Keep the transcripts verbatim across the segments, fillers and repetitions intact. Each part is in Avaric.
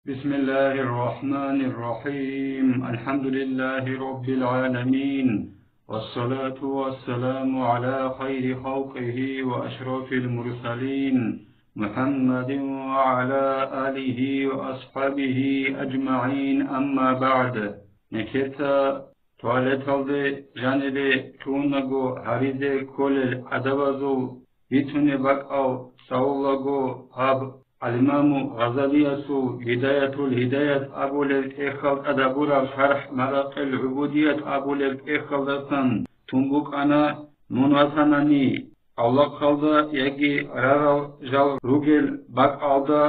بسم الله الرحمن الرحيم. الحمد لله رب العالمين. والصلاة والسلام على خير خلقه وأشرف المرسلين محمد وعلى آله وأصحابه أجمعين. أما بعد. Нехеца туалеталде жанире чунаго гьаризе кколел адабазул бицунеб бакӀал цӀалулаго гьаб. Ал-Имаму Гъазалиясул Гьидаятул Гьидаят абулеб тӀехьалда гьабураб шархӀ Маракъил ГӀубудият абулеб тӀехьалдасан тун букӀана: мун ватанани, авлахъалда яги рарал жал ругел бакӀалда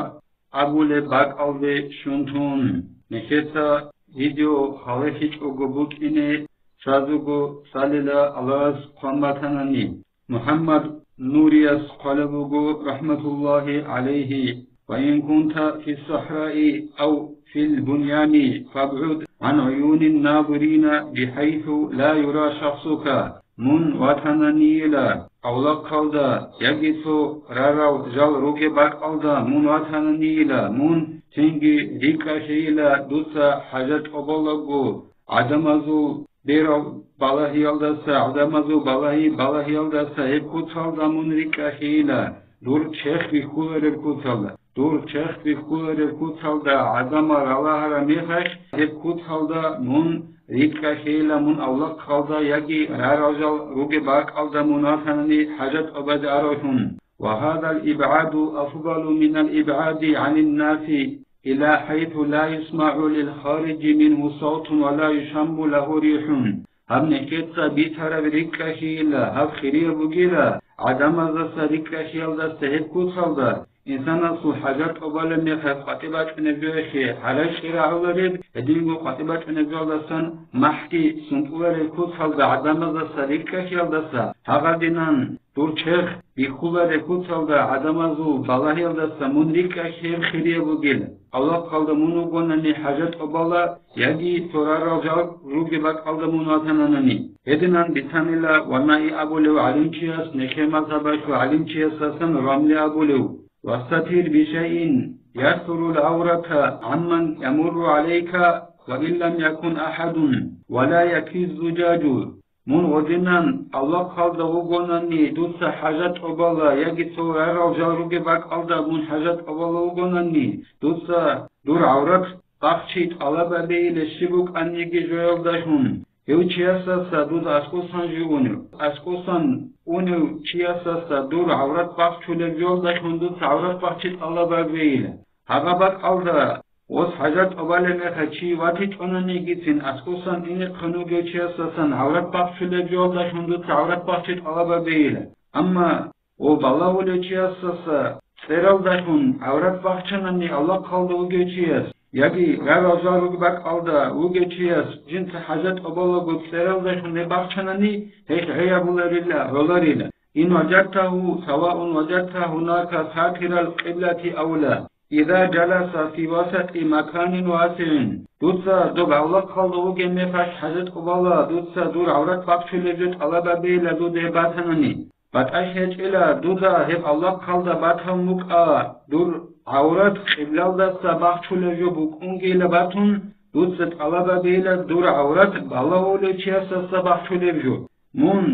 абулеб бакӀалде щун тун. Нехеца видео халехичӀого букӀине щвазего цӀалила Аллагьас хъван батанани. МухӀаммад Нурияс хъвалеб буго, рахӀматуллагьи гӀалайгьи: «Ва ин кунта фи сахраи ав фил буньяни фабгӀуд гӀан гӀуюнин назирина бихӀайсу ла юра шахсука». Мун ватананийила, авлахъалда яги цо рарал жал ругеб бакӀалда мун ватананийила, мун цинги рикӀкӀалъейила дуца хӀажат тӀобалаго, гӀадамазул берал балагьиялдаса, гӀадамазул балагьи-, балагьиялдаса гьеб куцалда мун рикӀкӀалъейила, дур черх бихьулареб куцалда. Дур черх бихьулареб куцалда гӀадамал ралагьараб мехалъ, гьеб куцалда мун рикӀкӀалъейила, мун авлахъалда яги рарал жал ругеб бакӀалда мун ватанани хӀажат тӀобазе аралъун. Ва гьадал ибгӀаду афдалу минал ибгӀади гӀанин наси, ила хӀайсу ла юсмагӀу лил харижи мингьу савтун ва ла юшамму лагьу рихӀун. Гьаб нехеца битараб рикӀкӀалъийила, гьаб хирияб бугила, гӀадамаздаса рикӀкӀалъиялдаса гьеб куцалда, инсанасул хӀажат тӀобалеб мехалъ къватӀи бачӀунеб жоялъе гьарай-кьи рагӀулареб, гьединго къватӀи бачӀунеб жоялдасан махӀги сунтӀулареб куцалда гӀадамаздаса рикӀкӀалъиялдаса, гьагъадинан дур черх бихьулареб куцалда гӀадамазул балагьиялдаса мун рикӀкӀалъияб хирияб бугила. Авлахъалда мун вугонани хӀажат тӀобала яги цо рарал жал ругеб бакӀалда мун ватананани. Гьединан бицанила ванаи абулев гӀалимчияс, нехер мазгьабалъул гӀалимчиясасан Рамли абулев: «Вастатир бишайин ясурул гӀаврата гӀамман ямурру гӀалайка ва ин лам якун ахӀадун, ва ла якиззу жажу». Мун гъодинан авлахъалда вугонани дуца хӀажат тӀобала яги цо рарал жал ругеб бакӀалда мун хӀажат тӀобала вугонани, дуца дур гӀаврат бахчи тӀалаб гьабейила щиб букӀаниги жоялдалъун. Гьев чиясдаса дуда аскӀосан жив унев, аскӀосан унев чиясдаса дур гӀаврат бахчулеб жоялдалъун дуца гӀаврат бахчи тӀалаб гьабейила. Гьаб бакӀалда гъос хӀажат тӀобалеб мехалъ чи ватичӀонанигицин, аскӀосан инехъан вугев чиясдасан гӀаврат бахчулеб жоялдалъун дуца гӀаврат бахчи тӀалаб гьабейила. Амма ва балагьулев чиясдаса цӀералдалъун гӀаврат бахчанани авлахъалда вугев чияс, яги рарал жал ругеб бакӀалда вугев чияс жинца хӀажат тӀобалаго цӀералдалъун гьеб бахчанани, гьелъ гӀей абуларила, гӀоларила: «Ин важадтагьу, саваун важадтагьу гьунака сатирал къиблати ав ла, иза жаласа фи васати маканин васигӀин». Дуца доб авлахъалда вугеб мехалъ хӀажат тӀубала, дуца дур гӀаврат бахчулеб жо тӀалаб гьабейила дуда гьеб батанани. БатӀалъи гьечӀила дуда гьеб авлахъалда батун букӀа, дур гӀаврат къиблалдаса бахчулеб жо букӀунгейила батун, дуца тӀалаб гьабейила дур гӀаврат балагьулев чиясдаса бахчулеб жо. Мун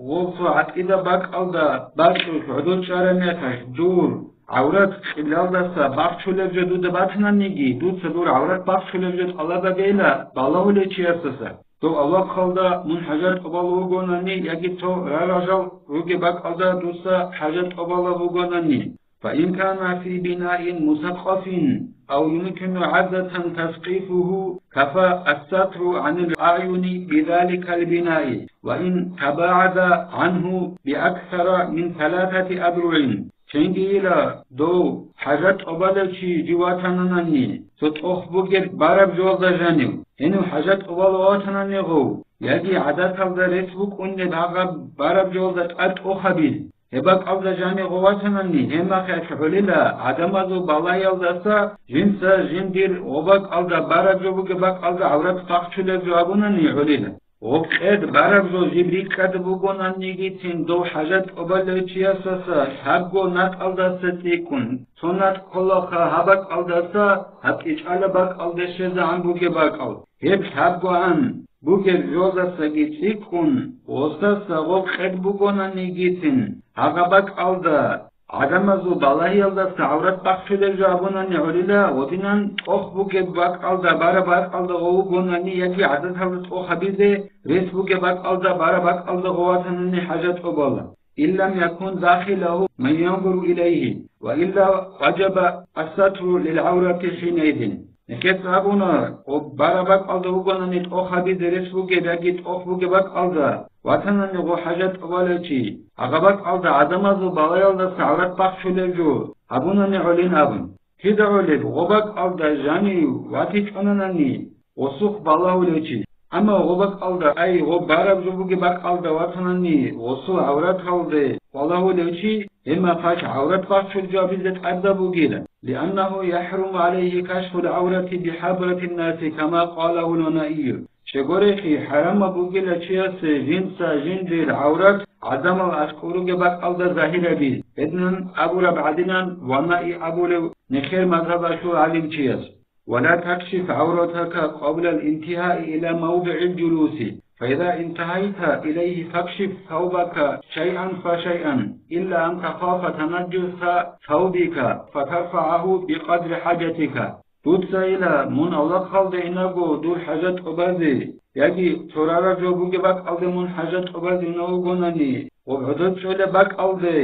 гъосул гӀакъида бакӀалда бачӀун гӀодор чӀараб мехалъ, дур гӀаврат къиблалдаса бахчулеб жо дуда батананиги, дуца дур гӀаврат бахчулеб жо тӀалаб гьабейила балагьулев чиясдаса. Дов авлахъалда мун хӀажат тӀубал вугонани яги цо рарал жал ругеб бакӀалда дуца хӀажат тӀубалаб вугонани. فإن كان في بناء مثقف أو يمكن عادة تثقيفه كفى الستر عن الأعين بذلك البناء وإن تباعد عنه بأكثر من ثلاثة أذرع. Ченгийила дов хӀажат тӀубалев чи жив ватананани, цо тӀох бугеб бараб жоялда жанив, гьенив хӀажат тӀубал ватананигъов, яги гӀадаталда рес букӀунеб гьагъаб бараб жоялда тӀад тӀохабил, гьеб бакӀалда жанив гъов ватанани, гьеб мехалъ гӀолила, гӀадамазул балагьиялдаса жинца жиндир гъоб бакӀалда бараб жо бугеб бакӀалда гӀаврат бахчулеб жо абунани гӀолила. Гъоб къед бараб жо жиб рикӀкӀад бугонанигицин дов хӀажат тӀубалев чиясаса лъабго накӀалдаса цӀикӀкӀун, цо накӀ кколаха гьаб бакӀалдаса гьаб кӀичӀалаб бакӀалде щвезегӀан бугеб бакӀал. Гьеб лъабгоан бугеб жолдасаги цӀикӀкӀун, гъосдаса гъоб къед бугонанигицин, гьагъа бакӀалда, гӀадамазул балагьиялдаса гӀаврат бахчулеб жо абунани гӀолила, гъодинан тӀох бугеб бакӀалда, бараб бакӀалда гъов вугонани яги гӀадаталда тӀох гьабизе рес бугеб бакӀалда, бараб бакӀалда гъов ватанани хӀажат тӀубала. إن لم يكن داخله من ينظر إليه، وإلا وجب الستر للعورة حينئذ. Нехеца абуна, гъоб бараб бакӀалда вугонани тӀох гьабизе рес бугеб яги тӀох бугеб бакӀалда ватанани гъов хӀажат тӀубалев чи, гьагъа бакӀалда гӀадамазул балагьиялдаса гӀаврат бахчулеб жо абунани гӀолин абун. Кида гӀолеб, гъоб бакӀалда жанив ватичӀонанани, гъосухъ балагьулев чи. Амма гъоб бакӀалда, ай, гъоб бараб жо бугеб бакӀалда ватанани гъосул гӀавраталде балагьулев чи, гьеб мехалъ гӀаврат бахчулеб жо абизе тӀадаб бугила. لأنه يحرم عليه كشف العورة بحضرة الناس كما قاله الونائي. Щегорехъи, хӀарамаб бугила чиясе жинца жиндир гӀаврат гӀадамал аскӀор ругеб бакӀалда загьир гьабиз, гьединан абураб гӀадинан Ванаи абулев нехер мазгьабалъул гӀалимчияс. ولا تكشف عورتك قبل الانتهاء إلى موضع الجلوس، فإذا انتهيت إليه فاكشف ثوبك شيئا فشيئا، إلا أن تخاف تنجس ثوبك فترفعه بقدر حاجتك. Дуца ила, мун авлахъалде инаго дур хӀажат тӀубазе, яги цо рараб жо бугеб бакӀалде мун хӀажат тӀубазе инав вугонани, гъоб гӀодов чӀолеб бакӀалде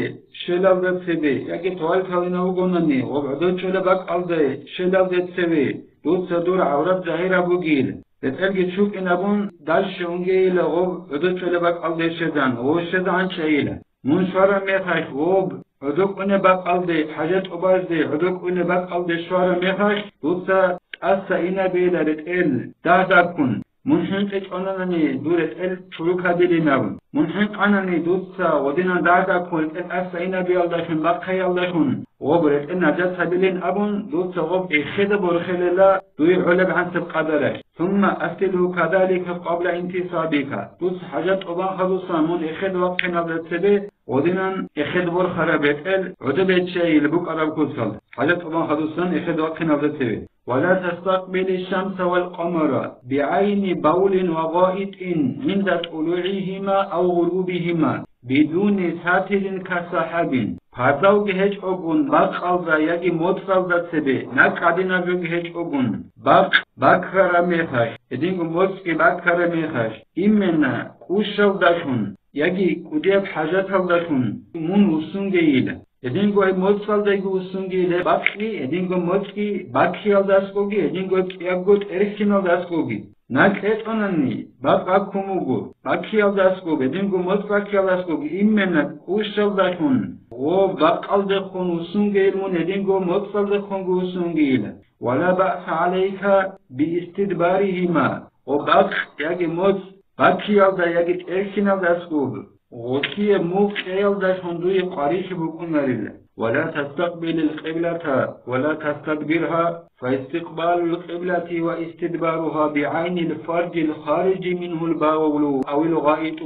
щвелалда цебе, яги туалеталде инав вугонани, гъоб гӀодов чӀолеб бакӀалде щвелалде цебе, дуца дур гӀаврат загьир гьабугил. РетӀелги чукӀин абун, дальше унгейила гъоб гӀодов чӀолеб бакӀалде щвезан, гъов щвезегӀан чӀейила. Мун щвараб мехалъ гъоб гӀодов кӀунеб бакӀалде, хӀажат тӀубазде гӀодов кӀунеб бакӀалде щвараб мехалъ, дуца тӀаса инабейила ретӀел дагь-дагьккун. Мун хӀинкъичӀонанани дур ретӀел чурукабилин абун. Мун хӀинкъанани дуца гъодинан дагь-дагьккун ретӀел тӀаса инабиялдалъун бахъиялдалъун, гъоб ретӀел нажасабилин абун, дуца гъоб эхеда борхелила дуе гӀолеб гӀансаб къадаралъ. ثم أسله كذلك قبل انتصابك. Дуца хӀажат тӀубан хадусан мун эхед вахъиналда цебе, гъодинан эхед борхараб ретӀел гӀодобе чейил букӀараб куцал, хӀажат тӀубан хадусан эхед вахъиналда цебе. ولا تستقبل الشمس والقمر بعين بول وغائط عند طلوعهما أو غروبهما بدون ساتر كسحاب. Пардавги гьечӀогун бакъалда яги моцӀалда цебе, накӀкӀадинаб жоги гьечӀогун, бакъ баккараб мехалъ, гьединго моцӀги баккараб мехалъ, именно кӀущалдалъун яги кӀудияб хӀажаталдалъун мун вуссунгейила. Гьединго гьеб моцӀалдаги вуссунгейила гьеб бакъги, гьединго моцӀги баккиялдасгоги, гьединго гьеб кӀиябго тӀерхьиналдасгоги. НакӀкӀ гьечӀонани, бакъ баккун буго, баккиялдасго, гьединго моцӀ баккиялдасгоги, именно кӀущалдалъун, гъо, бакъалдехун вуссунгейил мун, гьединго моцӀалдехунги вуссунгейила. ولا بأس عليك باستدبارهما, гъо, бакъ яги моцӀ баккиялда яги тӀерхьиналдасго, гъосие мугъ кьеялдалъун дуе къварилъи букӀунарила. ولا تستقبل القبلة ولا تستدبرها، فاستقبال القبلة واستدبارها بعين الفرج الخارج منه البول أو الغائط،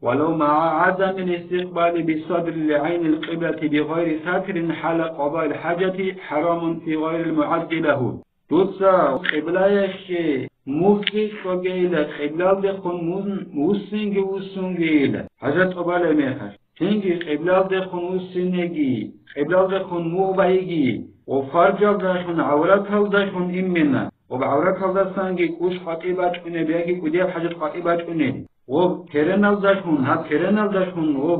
ولو مع عدم الاستقبال بالصدر لعين القبلة بغير ساتر حال قضاء الحاجة حرام في غير المعد له. Дуца къиблаялъе мугъги кьогейила, къиблалдехун мун-, муссинги вуссунгейила, хӀажат тӀубалеб мехалъ. Цинги къиблалдехун вуссинеги, къиблалдехун мугъ байиги, ва фаржалдалъун, гӀавраталдалъун именно, ва гӀавраталдасанги кӀущ къватӀи бачӀунеб яги кӀудияб хӀажат къватӀи бачӀунеб, ва кереналдалъун, гьаб кереналдалъун, ва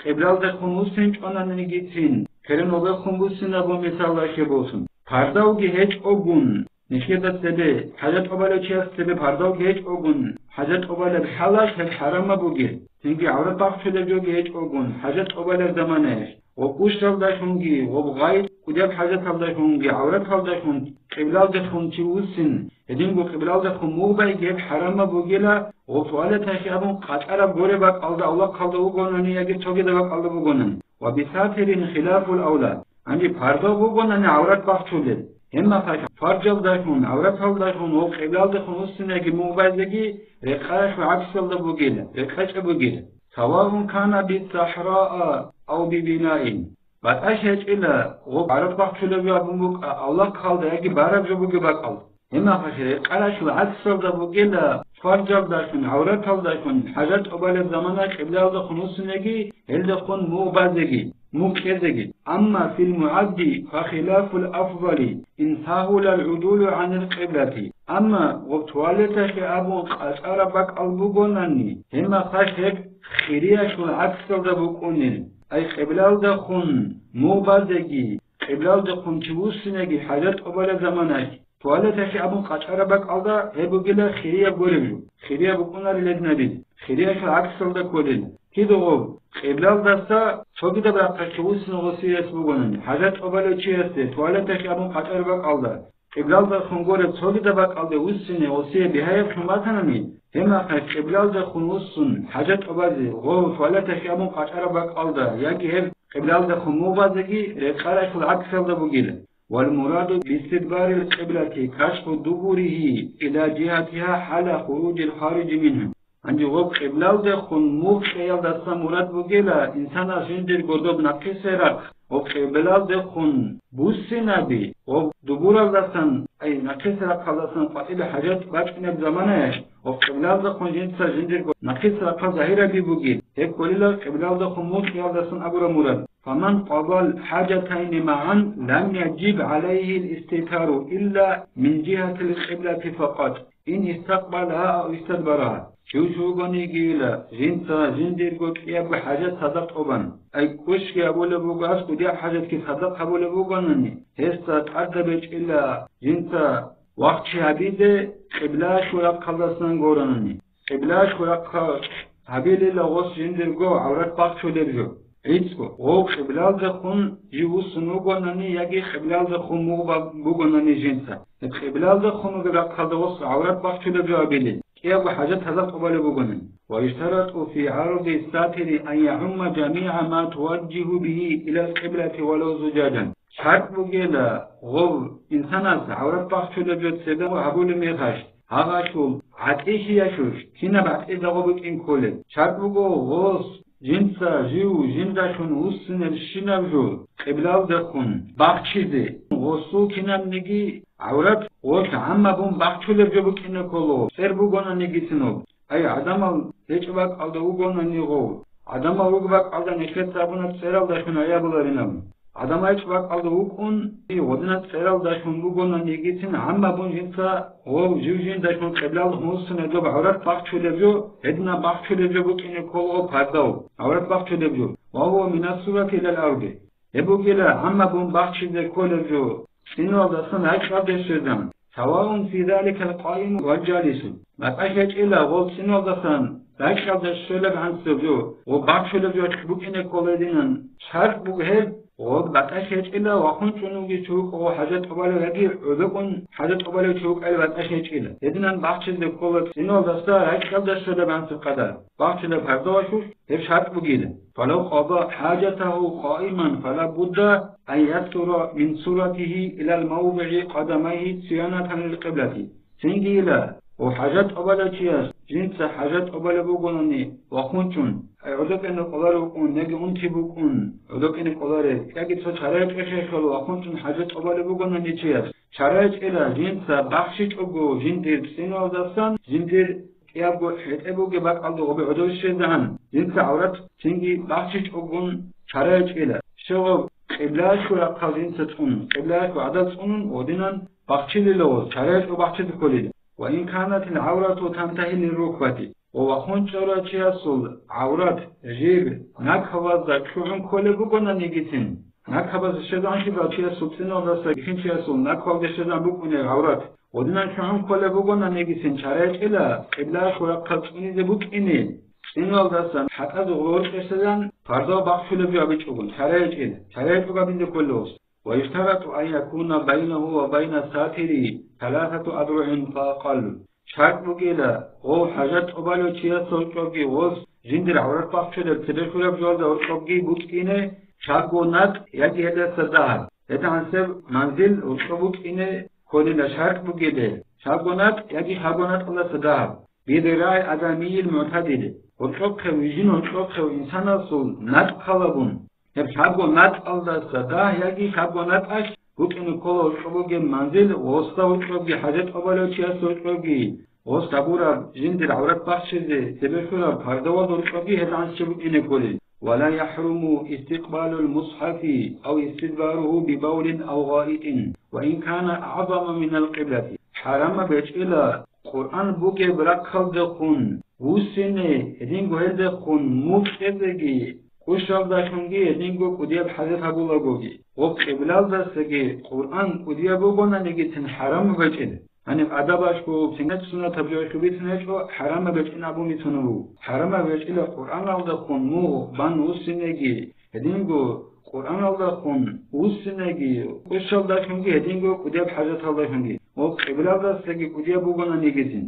къиблалдехун вуссинчӀонанигицин, керен вабехун вуссинабун мисалалъе босун. Пардавги гьечӀогун, нижеда цебе, хӀажат тӀубалев чияс цебе пардавги гьечӀогун, хӀажат тӀубалеб хӀалалъ гьеб хӀарамаб бугеб, цинги гӀаврат бахчулеб жоги гьечӀогун, хӀажат тӀубалеб заманаялъ, ва кӀущалдалъунги, ва гъай кӀудияб хӀажаталдалъунги, гӀавраталдалъун къиблалдехун чи вуссин, гьединго къиблалдехун мугъ байги гьеб хӀарамаб бугила, ва туалеталъе абун къатӀараб гореб бакӀалда, авлахъалда вугонани яги цогидаб бакӀалда бугонани. وبساتر خلاف الأولى. Гьанже пардав бугонани гӀаврат бахчулеб, Гьебмехалъ фаржалдалъун, гӀавраталдалъун ва къиблалдехун вуссинеги мугъ базеги рекъаралъул гӀаксалда бугила, рекъечӀеб бугила. Саваун кана бисахӀраи ав бибинаин. БатӀа гьечӀила, гъоб гӀараб бахчулеб жо абун букӀа, авлахъалда яги бараб жо бугеб бакӀалда. Гьебмехалъ рекъаралъул гӀаксалда бугила, фаржалдалъун, гӀавраталдалъун, хӀажат тӀубалеб замана къиблалдехун вуссинеги, гьелдехун мугъ базеги, мугъ кьезеги. Амма фил мугӀадди фахилафул афзали, ин сагьулал гӀудулу гӀанил къиблати. Амма гъоб туалеталъе абун къачӀараб бакӀал бугонани, гьебмехалъ гьеб хириялъул гӀаксалда букӀунел. Ай къиблалдехун мугъ базеги, къиблалдехун чи вуссинеги хӀажат тӀубалеб заманалъ, туалеталъе абун къачӀараб бакӀалда гьеб бугила хирияб гуреб жо, хирияб букӀунарила гьединаб, хириялъул гӀаксалда кколел. Кидаго къиблалдаса цогидаб рахъалъ чи вуссине гъосие яс бугонани, хӀажат тӀубалев чиясде туалеталъе абун къачӀараб бакӀалда, къиблалдехун гуреб цогидаб бакӀалде вуссине гъосие бигьаяб хӀуматанани, гьебмехалъ къиблалдехун вуссун, хӀажат тӀубазе, гъов туалеталъе абун къачӀараб бакӀалда яги гьеб къиблалдехун мугъ базеги рекъаралъул гӀаксалда бугила. Вал мураду бистидбарил къиблати кашфу дубурихи ила жигьатиха хӀала хуружил хариджи мингьу. Гьанже гъоб къиблалдехун мугъ кьеялдаса мурад бугила, инсанас жиндирго доб нахъисеб рахъ гъоб къиблалдехун буссинаби, гъоб дубуралдасан, ай, нахъисеб рахъалдасан къватӀибе хӀажат бачӀунеб заманаялъ, гъоб къиблалдехун жинца жиндирго нахъисеб рахъал загьираби бугеб, гьеб кколила къиблалдехун мугъ кьеялдасан абураб мурад. Фаман къадал хӀажатайни магӀан лам яжиб гӀалайгьил иститару илла мин жигьатил къиблати факъат. Ин истакъбалагьа ав истадбарагьа. Чи вугонигийила, жинца жиндирго кӀиябго хӀажат цадахъ тӀубан. Ай кӀущги абулеб буго, гьас кӀудияб хӀажатги цадахъ гьабулеб бугонани, гьесда тӀадаб гьечӀила жинца вахчи гьабизе, къиблаялъул рахъалдасан горанани. Къиблаялъул рахъа гьабилила гъос жиндирго гӀаврат бахчулеб жо. ГӀицӀго, гъов къиблалдехун жив вуссун вугонани яги къиблалдехун мугъ ба-, бугонани жинца. Гьеб къиблалдехун вугеб рахъалда гъос гӀаврат бахчулеб жо абилин, кӀиябго хӀажат цадахъ тӀубалеб бугонани. Ва юштарату фи гӀарди сатири ан ягӀумма жамигӀа ма туважжигьу бигьи илал къиблати валав зужажан. ШартӀ бугела, гъов инсанас гӀаврат бахчулеб жо цебе гьабулеб мехалъ, гьагъалъул гӀатӀилъиялъулъ кинаб гӀатӀида гъо букӀин кколеб. ШартӀ буго гъос жинца жив жиндалъун вуссинебщинаб жо къиблалдехун бахчизе, гъосул кинабниги гӀаврат гъос гӀаммабун бахчулеб жо букӀине кколо, цӀер бугонанигицин гъоб. Ай, гӀадамал гьечӀеб бакӀалда вугонани гъов, гӀадамал ругеб бакӀалда нилъеца абуна цӀералдалъун гӀайабуларинаб. ГӀадамал гьечӀеб бакӀалда вукӀун, гъодинаб цӀералдалъун бугонанигицин гӀаммабун жинца гъов жив жиндалъун къиблалдехун вуссине доб гӀаврат бахчулеб жо, гьединаб бахчулеб жо букӀине кколо гъоб пардав, гӀаврат бахчулеб жо. Ва гьува минас сурати илал арди. Гьеб бугила гӀаммабун бахчизе кколеб жо, цӀиналдасан ракьалде щвезан, саваун фи заликал къаиму вал жалису. БатӀа гьечӀила гъоб цӀиналдасан ракьалде щвелеб гӀанцӀаб жо ва бахчулеб жо букӀине ккола гьединан. ШартӀ буго гьеб, гъоб батӀа гьечӀила вахун чӀун вугев чи вукӀа гъо хӀажат тӀубалев яги гӀодокӀун хӀажат тӀубалев чи вукӀайилан батӀа гьечӀила. Гьединан бахчизе ккола цӀиналдаса ракьалде щвелеб гӀанцӀаб къадар. Бахчулеб пардавалъулъ гьеб шартӀ бугила. Фалав къада хӀажатагьу къаиман, фала будда ан ясура мин суратигьи илал мавдигӀи къадамайгьи сиянатан лил къиблати. Цинги ила, ва хӀажат тӀубалев чияс жинца хӀажат тӀубалеб бугонани вахун чӀун, ай гӀодокӀине къоларев вукӀун, яги унти букӀун гӀодокӀине къоларев, яги цо чара гьечӀеб мехалъ вахун чӀун хӀажат тӀубалеб бугонани чияс, чара гьечӀила жинца бахчичӀого жиндир цӀиналдасан жиндир кӀиябго хӀетӀе бугеб бакӀалда гъобе гӀодов щвезегӀан, жинца гӀаврат цинги бахчичӀогун чара гьечӀила. Щай гъоб къиблаялъул рахъал жинца цӀун, къиблаялъул гӀадал цӀунун гъодинан бахчилила гъоз, чара гьечӀого бахчизе кколила. Ва ин канатил гӀаврату тантагьи лиррукбати. Ва вахун чӀарав чиясул гӀаврат жиб накабазда чӀугӀун кколеб бугонанигицин, накабазда щвезегӀан щибал чиясул цӀиналдаса бихьинчиясул накабазда щвезегӀан букӀунеб гӀаврат, гъодинан чӀугӀун кколеб бугонанигицин чара гьечӀила къиблаялъул рахъал цӀунизе букӀине, цӀиналдасан хӀатӀазе гъоркье щвезегӀан пардав бахчулеб жо абичӀогун, чара гьечӀила, чара гьечӀого абизе кколеб гъос. Ва юштарату ан якуна байнагьу ва байна сатири саласату азругӀин фаакъаллу. ШартӀ бугила, гъов хӀажат тӀубалев чиясда гьоркьобги гъос жиндир гӀаврат бахчулеб цебе щвараб жоялда гьоркьобги букӀине чагго накӀ яги гьелдаса дагьаб. ГьедигӀансеб манзил гьоркьоб букӀине кколила шартӀ бугеб, лъабго натӀ яги лъабго натӀалдаса дагьаб, бизирагӀи адамийил мугӀтадил, гьоркьохъев, вижин гьоркьохъев инсанасул натӀ хъалабун. Гьеб лъабго натӀалдаса дагь яги лъабго натӀалъ букӀине ккола гьоркьоб бугеб манзил, гъосда гьоркьобги, хӀажатӀ тӀубалев чиясда гьоркьобги, гъос гьабураб жиндир гӀаврат бахчизе цебе лъураб пардавалда гьоркьобги гьедигӀанчи букӀине кколел. ولا يحرم استقبال المصحف أو استدباره ببول أو غائط وإن كان أعظم من القبلة. ХӀарамаб гьечӀила Къуръан бугеб рахъалдехун вуссине, гьединго гьелдехун мукь кьезеги, кӀущалдалъунги гьединго кӀудияб хӀажат гьабулагоги. Гъоб къиблалдасаги Къуръан кӀудияб бугонанигицин хӀарамаб гьечӀила. Гьаниб адабалъго, суннат-суннатаб жоялъул бицун гьечӀо, хӀарамаб гьечӀин абун бицунеб буго. ХӀарамаб гьечӀила Къуръаналдехун мугъ бан вуссинеги, гьединго Къуръаналдехун вуссинеги, кӀущалдалъунги гьединго кӀудияб хӀажаталдалъунги, ва къиблалдасаги кӀудияб бугонанигицин.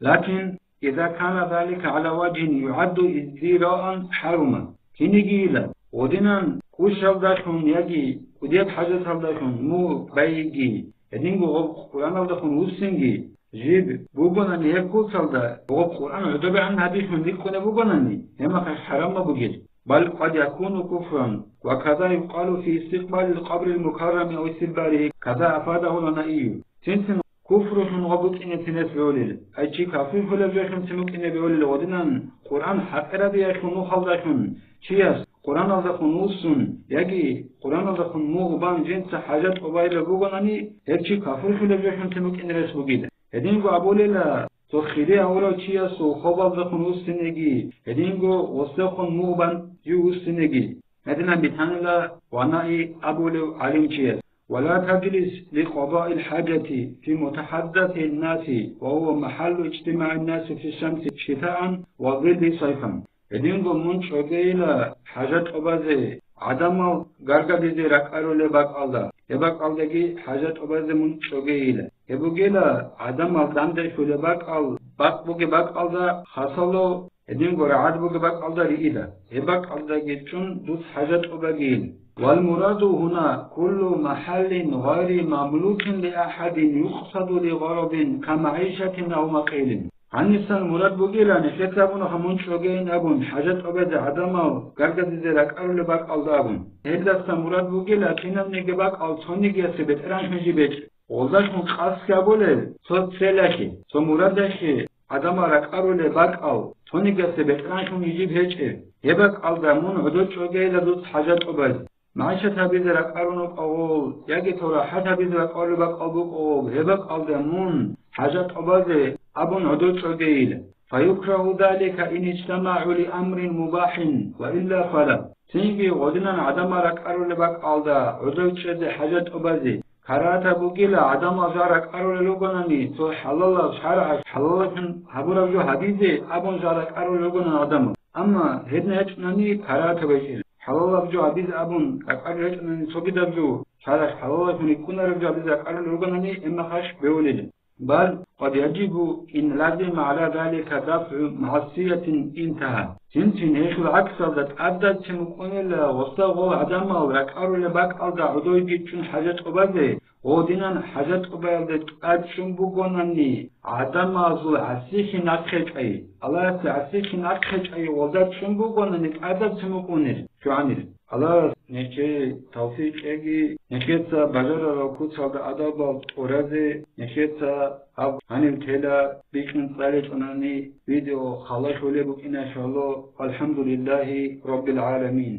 Лакин إذا كان ذلك على وجه يعد ازدراء حرم. Кинигийила, гъодинан кӀущалдалъун яги кӀудияб хӀажаталдалъун мугъ байиги, гьединго гъоб Къуръаналдехун вуссинги, жиб бугонани гьеб куцалда, гъоб Къуръан гӀодобегӀан гьабихьун рикӀкӀунеб бугонани, гьеб мехалъ хӀарамаб бугел. بل قد يكون كفرا، وكذا يقال في استقبال القبر المكرم أو استدباره، كذا أفاده الغنائي. Цин-цин куфрулъун гъоб букӀине цинес бегьулел, ай чи кафирхъулеб жоялъунцин букӀине бегьулел гъодинан Къуръан хӀакъирадиялъул нухалдалъун чияс Къуръаналдехун вуссун яги Къуръаналдехун мугъ бан жинца хӀажат тӀубайилан бугонани, гьеб чи кафирхъулеб жоялъунцин букӀине рес бугила. Гьединго абулела цо хири гьавурав чиясул хобалдехун вуссинеги, гьединго гъосдехун мугъ бан жив вуссинеги. Гьединан бицанила Гъанаи абулев гӀалимчияс: ولا تجلس لقضاء الحاجة في متحدث الناس وهو محل اجتماع الناس في الشمس شتاء والظل صيفا. Гьединго мун чӀогейила хӀажат тӀубазе гӀадамал гаргадизе ракӀарулеб бакӀалда, гьеб бакӀалдаги хӀажат тӀубазе мун чӀогейила. Гьеб бугела гӀадамал данделъулеб бакӀал, бакъ бугеб бакӀалда хасало, гьединго рагӀад бугеб бакӀалда риила, гьеб бакӀалдаги чӀун дуц хӀажат тӀубагийин. والمراد هنا كل محل غير مملوك لأحد يقصد لغرض كمعيشة أو مقيل. Гьанисан мурад бугила, нилъеца абуна, мун чӀогейин абун, хӀажат тӀубазе гӀадамал гаргадизе ракӀарулеб бакӀалда абун. Гьелдаса мурад бугила, кинабниги бакӀал цонигиясе бетӀергьанлъун жиб гьечӀеб. Гъолдалъун къасд гьабулел цо целалъе, цо мурадалъе гӀадамал ракӀарулеб бакӀал цонигиясе бетӀергьанлъун жиб гьечӀеб. Гьеб бакӀалда мун гӀодов чӀогейила дуц хӀажат тӀубазе. МагӀишат гьабизе ракӀарун вукӀагъул, яги цо рахӀат гьабизе ракӀарулеб бакӀал букӀагъул, гьеб бакӀалда мун хӀажат тӀубазе абун гӀодов чӀогейила. فيكره ذلك إن اجتمعوا لأمر مباح وإلا فلا. Цинги гъодинан гӀадамал ракӀарулеб бакӀалда гӀодов чӀезе хӀажат тӀубазе карагьатаб бугила, гӀадамал жал ракӀарулел ругонани, цо хӀалалаб, шаргӀалъ хӀалаллъун гьабураб жо гьабизе абун жал ракӀарулел ругонани гӀадамал. Амма гьеб гьечӀони карагьатаб гьечӀила. ХӀалалаб жо гьабизе абун ракӀарулел гьечӀони цогидаб жо, шаргӀалъ хӀалаллъун рикӀкӀунараб жо гьабизе ракӀарулел ругонани, гьеб мехалъ бегьулила. بل قد يجب إن لزم على ذلك دفع معصية انتهى. Цин-цин гьелъул гӀаксалда тӀадаб цин букӀунила, гъосда гъол гӀадамал ракӀарулеб бакӀалда гӀодовги чӀун хӀажат тӀубазе, гъодинан хӀажат тӀубаялде тӀад чӀун бугонани, гӀадамазул гӀасилъи нахъе чӀвай, Аллагьасде гӀасилъи нахъе чӀвай гъолда чӀун бугонани тӀадаб цин букӀунел, чӀванил. Аллагьас нечее тавфикъ кьеги, нечеца бажарарал куцалда адабал тӀуразе, нечеца гьаб гьанив тела бикьун цӀаличӀунани видео халалъулеб букӀиналъул. Валхамдулиллагьи раббил гӀаламин.